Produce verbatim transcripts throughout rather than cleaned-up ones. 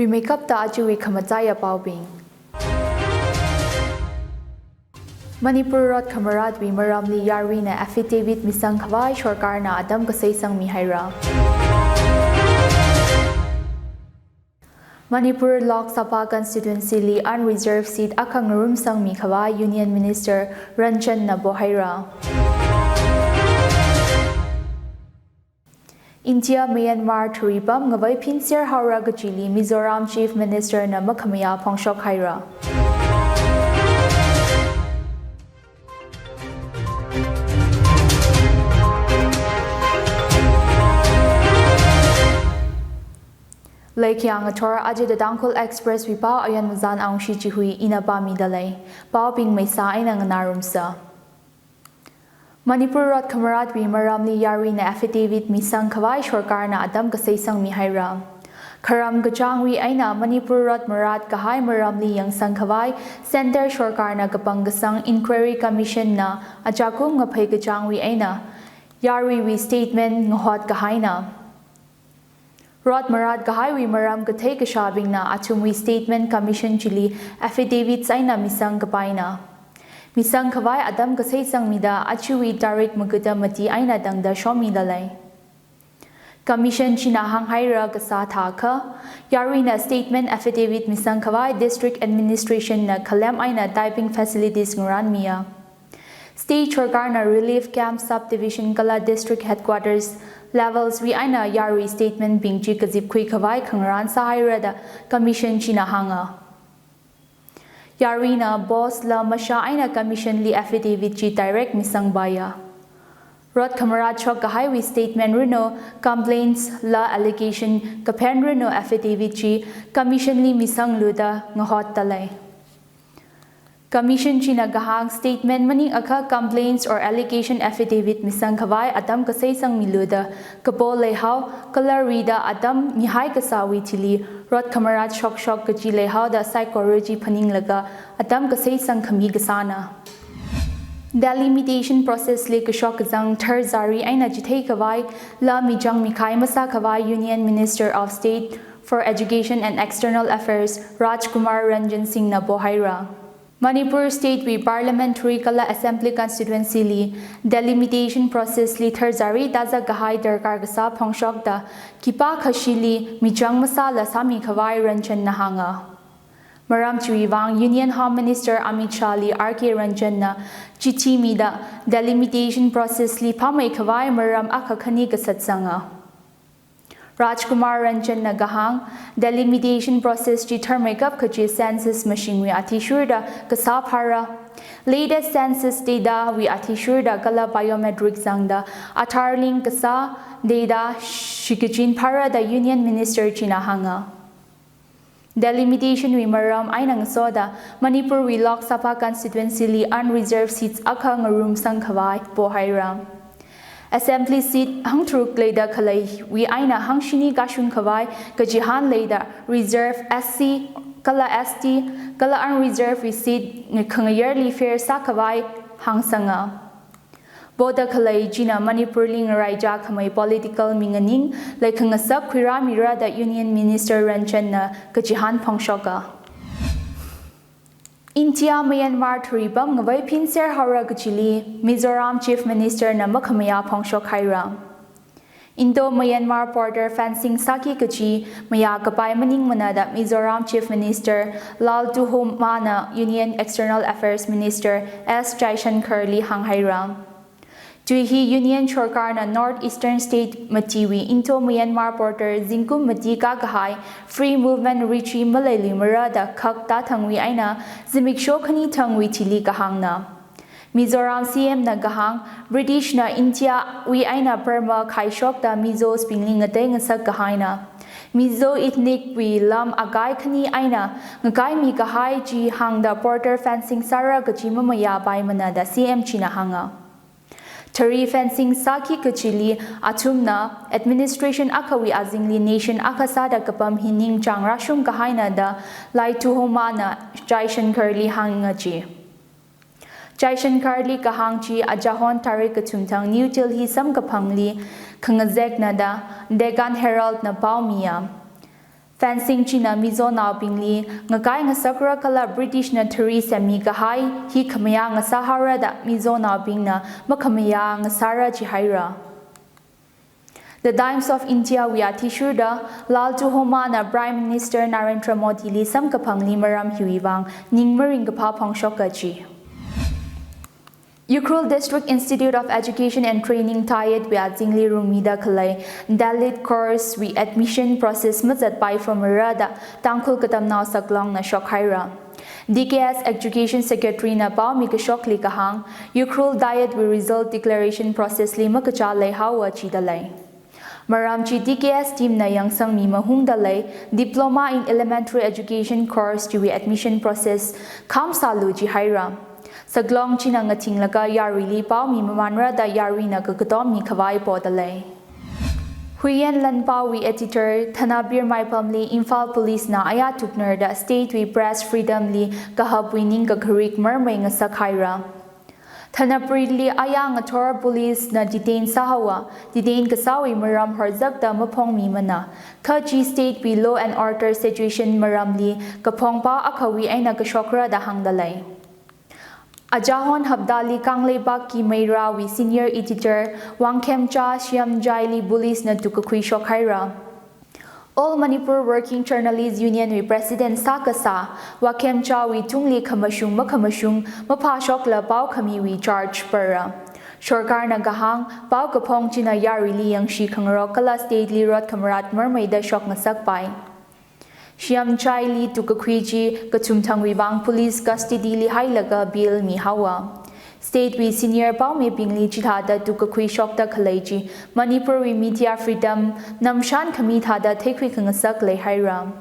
Rimeikapta ajawui khamataiya paobing. Manipur rot khamaratwui maramli yaruina affidavit misang khavai sorkarna atam kasei sangmihaira. Manipur Lok Sabha constituency li unreserved seat akha ngarumsangmi khavai Union Minister Ranjan na pohaira. India Myanmar thuripam ngavei phinser haora kachili Mizoram Chief Minister na makhamayā phongshok haira. Leikhayang athor ajida Tangkhul Express wui pao ayan mazan aungshi chihui ina pāmida lei. Paobing meisa eina nganārumsa. Manipur rot khamaratwui maramli yaruina affidavit misang khavai sorkarna atam kasei sangmihaira. Kharam kachangwui eina Manipur rot marat kahai maramli yangsang khavai Centre sorkarna kapang kasang Inquiry Commission na achakum ngaphei kachangwui eina yaruiwui statement ngahot kahaina. Rot marat kahaiwui maram kathei kashābingna athumwui statement commission chili affidavit eina misang kapaina. Misang khavai atam kasei sangmida ajawui tarik makuta mati eina tangda shomida lei. Commission china hānghaira kasā thākha, yaruina statement affidavit misang khavai district administration na khalem eina typing facilities ngaranmiya. State sorkarna relief camp, subdivision kala district headquarters levels wui eina yarui statement bing chi kazipkhui khavai khangaran sāhaira da commission china hānga. Yaruina post la mashā eina commission li affidavit chi direct misangpaiya. Rot khamarat shok kahaiwui statement runo, complaints la allegation kaphen runo affidavit chi commission li misanglu da ngahotta lei. Commission china kahāng statement maningakha complaints or allegation affidavit misang khavai atam kasei sangmilu da kapo leihao, kala rida atam mihai kasāwui thili rot khamarat shokshok kaji leihao da saikora chi phaninglaga atam kasei sangkhami kasāna. Delimitation process li kashok kazang tharzari eina chithei khavai la michang mikhai masā khavai Union Minister of State for Education and External Affairs Rajkumar Ranjan Singh na pohaira. Manipur State wui Parliamentary kala Assembly Constituency li delimitation process li tharzari tazak kahai darkar kasā phongshokta khipākhashili michang masāla sāmi khavai Ranjan na hānga. Maram chiwui vang Union Home Minister Amit Shah li R K Ranjan na chithi mida delimitation process li phamei khavai maram akha khani kasatsanga. Rajkumar Ranjan na kahāng, delimitation process chi tharmeikap kaji census mashingwui athishurda kasā phara. Latest census data wui athishurda kala biometric zangda Aadhaar link kasā data shikachin phara da Union Minister china hānga. Delimitation wui maram eina ngasoda Manipur wui Lok Sabha constituency li unreserved seats akha ngarumsang khavai pohaira. Assembly seat hangtharuk leida khaleiwui eina hangshini kashung khavai kachihān leida reserve S C kala S T kala unreserved wui seat khangayarli phersā khavai hāngsanga. Poda khalei china Manipur li ngaraija khamei political minganing leikhangasak khuirāmira da Union Minister Ranjan na kachihān phongshoka. India Myanmar thuripam ngavei phinser haora kachili Mizoram Chief Minister na makhamayā phongshok haira. Indo-Myanmar border fencing sāki kachi mayā kapai maningmana da Mizoram Chief Minister Lalduhoma na Union External Affairs Minister S Jaishankar li hānghaira. Tui hi Union sorkarna North Eastern state matiwui Indo-Myanmar border zingkum mati kakahai free movement regime maleiluimara da khak tathangwui eina zimiksho khani thangwui thili kahāngna. Mizoram C M na kahāng, British na India wui eina Burma khaishokta Mizos bingli ngatei ngasak kahaina. Mizo ethnic wui lam akai khani eina ngakaimi kahai chi hāngda border fencing sāra kachi mamayāpaimana da C M china hānga. Thari fencing sāki kachili athumna administration akhawui azingli nation akha sāda kapam hi ningchāng rāshung kahaina da Lalduhoma na Jaishankar li hānga chi. Jaishankar li kahāng chi ajahon tarik kathum thang New Delhi samkaphangli khangazekna da Deccan Herald na paomiya. Fencing china Mizonaobingli ngakai ngasakra kala British na thari semmi kahai hi khamayā ngasāhaora da Mizonaobingna makhamayā ngasāra jihaira. The Times of India wui athishurda Lalduhoma na Prime Minister Narendra Modi li samkaphangli maram hiwui vang ning maringkaphā phongshoka ji. Ukhrul District Institute of Education and Training, TIET wui azingli rungmida khalei Dalit course wui admission process mazatpai from rada Tangkhul Katamnao Saklong na shokhaira. D K S Education Secretary na pao mikashokli kahāng, Ukhrul TIET wui result declaration process li makachā leihaowa jidalei. Maram chi D K S team na yangsangmi mahungdalei, Diploma in Elementary Education course chiwui admission process khamsālu jihaira. Saklong china ngathinglaga yaruili pao mimamanra da yaruina kakatom mikhavai podalei. Huiyan Lanpao wui editor Thanabir Maipamli Imphal Police na ayā tuknarda state wui press freedom li kahapwui ningkakharik marmei ngasakhaira. Thanabirli ayā ngathor police na detain sāhaowa, detain kasāwui maram horzakta maphongmimana. Kha chi state wui law and order situation maramli kaphong pao akhawui eina kashokra da hāngdalei. Ajahon haptali Kangleipak ki Meira wui senior editor Wangkhemcha Shiamchai li police na tukkakhui shokhaira. All Manipur Working Journalists Union wui president sākasā Wangkhemcha wui tungli khamashung makhamashung maphāshokla pao khamiwui charge para. Sorkarna kahāng pao kaphong china yaruili yangshi khangarok kala state li rot khamarat marmeida shokngasakpai. Shiamchai li tukkakhui chi kathumthangwui vang police custody li hailaga bail mihaowa. State wui senior paomibingli chithāda tukkakhui shokda khalei chi Manipur wui media freedom namshan khami thāda theikhui khangasak leihaira.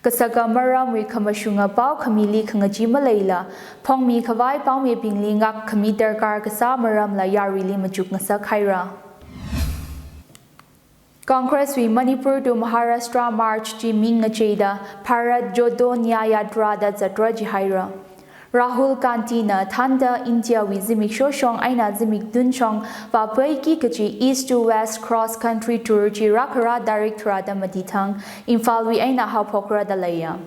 Kasaka maramwui khamashunga pao khamili khangachee maleila, phongmi khavai paomibingli ngak khami darkar kasā maramla yaruili machuk ngasakhaira. Congress wui Manipur to Maharashtra March chi ming ngacheida Bharat Jodo Nyay Yatra da zatra jihaira. Rahul Gandhi na thānda India wui zimiksho shong eina zimik tun shong vāphaiki kachi East to West Cross Country Tour chi rākhara tarik tharāda mati thang Imphal wui eina haophokra da leiya.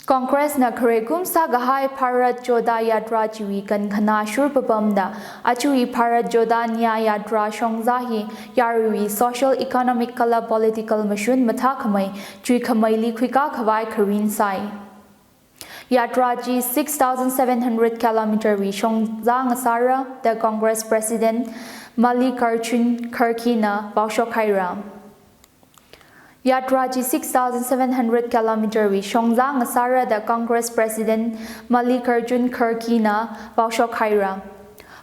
Congress na khare kum sākahai Bharat Jodo Yatra chiwui kankhana shur papamda, achui Bharat Jodo Nyay Yatra shongza hi yaruiwui social, economic kala political mashun mathākhamei, chuikhameili khuikā khavai kharin sai. Yatra chi six thousand seven hundred kilometer wui shongza ngasāra da Congress President Mallikarjun Kharge na vaoshok haira. Yatra chi six thousand seven hundred kilometer wui shongza ngasāra da Congress President Mallikarjun Kharge na vaoshok haira.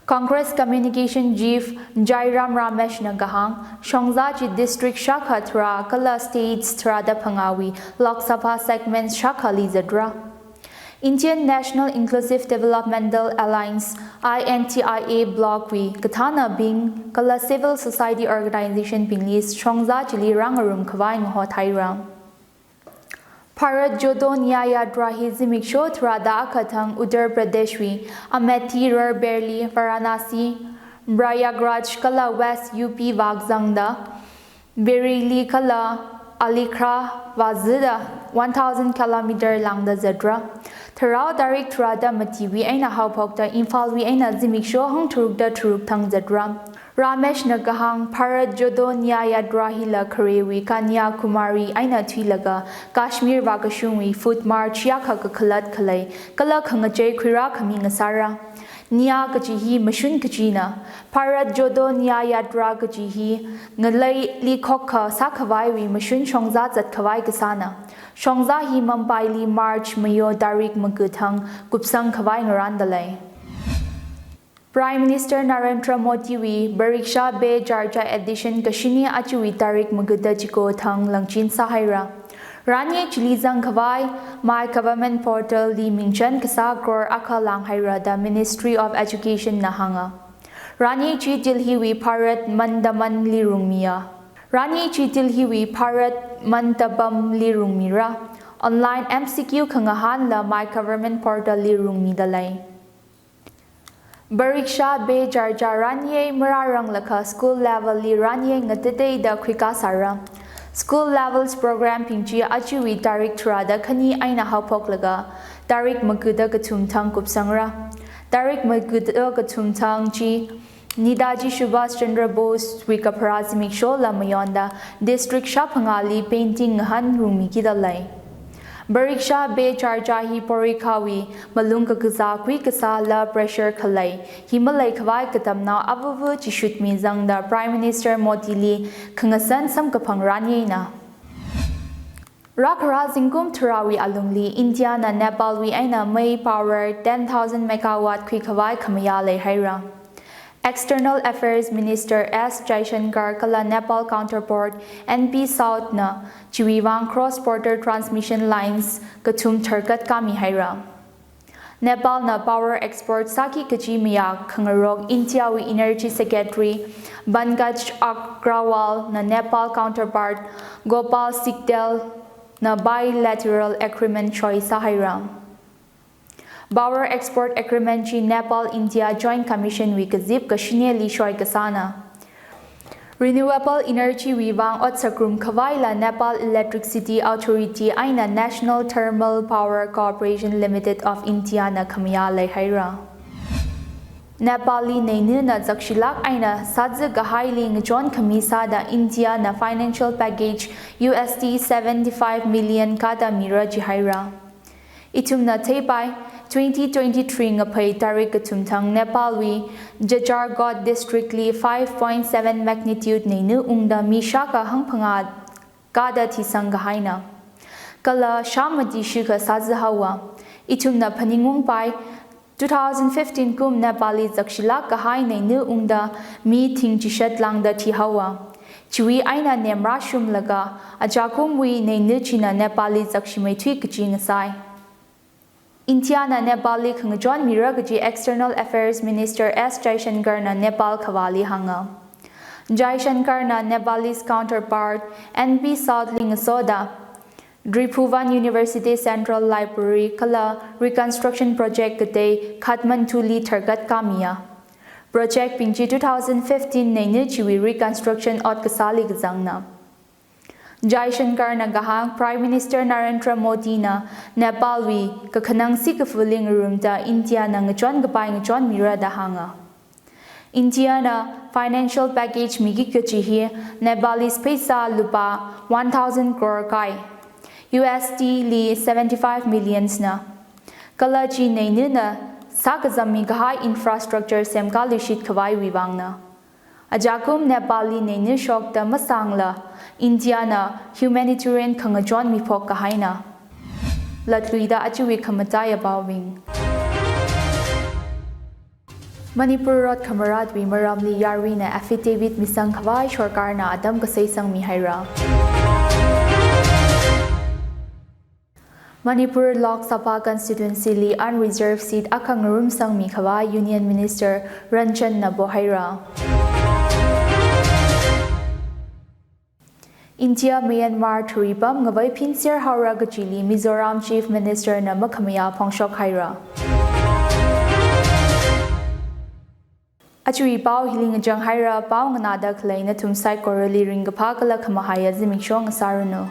Congress Communication Chief Jairam Ramesh na kahāng, shongza chi district shākha tharā kala states tharāda phangāwui Lok Sabha segments shākhali zatra. Indian National Inclusive Developmental Alliance, I N T I A bloc wui kathānabing kala civil society organization bingli shongza chili rāngarum khavai ngahot haira. Bharat Jodo Nyay Yatra hi zimiksho tharāda akha thang Uttar Pradesh wui Amethi rarberli Varanasi, Prayagraj kala West U P vākazangda, Bareilly kala Aligarh vāzida one thousand kilometer lāngda zatra. Tharao tarik tharāda matiwui eina haophokta Imphal wui eina zimiksho hangtharukda tharuk thang zatra. Ramesh na kahāng, Bharat Jodo Nyay Yatra hila kharewui Kanyakumari eina thuilaga Kashmir vākashungwui foot march yākha kakhalat khalei kala khangachei khuirā khami ngasāra. Nyay kachi hi mashun kachina. Bharat Jodo Nyay Yatra kachi hi ngaleili khokkha sākhavaiwui mashun shongza zat khavai kasāna. Shongza hi Mumbai li March mayo tarik maga thang kupsang khavai ngarānda lei. Prime Minister Narendra Modi wui Pariksha Pe Charcha edition kashini achui tarik magada chiko thang langchin sāhaira. Ranye chili zang khavai My Government portal li mingchan kasā crore akha lāng haira da Ministry of Education na hānga. Ranye chi Delhi wui Bharat Mandapam li rungmiya. Ranye chi Delhi wui Bharat Mandapam li rungmira. Online M C Q khangahānla My Government portal li rungmida lei. Pariksha Pe Charcha ranye marāranglakha school level li ranye ngateiteida khuikā sāra. School levels program bing chi ajawui tarik tharāda khani eina haophoklaga tarik magada kathum thang kupsangra. Tarik magada kathum thang chi Netaji Subhas Chandra Bose wui kapharā zimiksho lam mayonda district shāphangāli painting ngahān rungmikida lei. Pariksha Pe Charcha hi porikha wui malung kakazā khuikasāla pressure khalei hi malei khavai katamnao avuvu chishutmi zangda Prime Minister Modi li khangasan samkaphang ran eina. Rākhara zingkum tharāwui alungli India na Nepal wui eina mei power ten thousand megawatt khuikhavai khamayā leihaira. External Affairs Minister S Jaishankar kala Nepal counterpart N P Saud na chiwui vang cross border transmission lines kathum tharkat kami haira. Nepal na power export sāki kaji mayā khangarok India wui Energy Secretary Pankaj Agrawal na Nepal counterpart Gopal Sikdel na bilateral agreement soi sāhaira. Power Export Agreement chi Nepal India Joint Commission wui kazip kashineli soi kasāna. Renewable energy wui vang ot sākrum khavaila Nepal Electricity Authority eina National Thermal Power Corporation Limited of India na khamayā leihaira. Nepal li neinana zakshilak eina sāzi kahaili ngachon khami sāda India na financial package U S D seventy-five million kada mira jihaira. Ithumna theipai, twenty twenty-three ngaphei tarik kathum thang Nepal wui Jajarkot district li five point seven magnitude neina ungda mi shākha hangphangā kada thisang kahaina. Kala shāmati shikha sāzi haowa. Ithumna phaningungpai, two thousand fifteen kum Nepal li zakshilak kahai neina ungda mi thing chishat lāngda thihaowa. Chiwui eina nem rāshumlaga ajakumwui neina china Nepal li zakshimeithui kaji ngasai. India na Nepal li khangachon mira kaji External Affairs Minister S Jaishankar na Nepal khavāli hānga. Jaishankar na Nepalese counterpart N P Saud li ngasoda Tribhuvan University Central Library kala reconstruction project katei Kathmandu li tharkat kamiya. Project bing chi two thousand fifteen neina chiwui reconstruction ot kasāli kazangna. Jaishankar na kahāng Prime Minister Narendra Modi na Nepal wui kakhanang sikafuling rumda India na ngachon kapai ngachon mira da hānga. India na financial package miki kaji hi Nepalese pheisā lupā one thousand crore kai, U S D li seventy-five millions na. Kala chi neinana sākazāmi kahai infrastructure semkaluishit khavaiwui vangna. Ajakum Nepal li neina shokta masāngla India na humanitarian khangachon miphok kahaina. Latluida ajawui khamataiya pao bing. Manipur rot khamaratwui maramli yaruina affidavit misang khavai sorkarna atam kasei sangmihaira. Manipur Lok Sabha constituency li unreserved seat akha ngarum sangmi khavai Union Minister Ranjan na pohaira. India Myanmar thuripam ngavei phinser haora kajili Mizoram Chief Minister na makhamayā phongshok haira. Ajawui pao hili ngachang haira, pao nganāda khalei nathum saikorali ringkaphā kala khamahaiya zimiksho ngasāranu.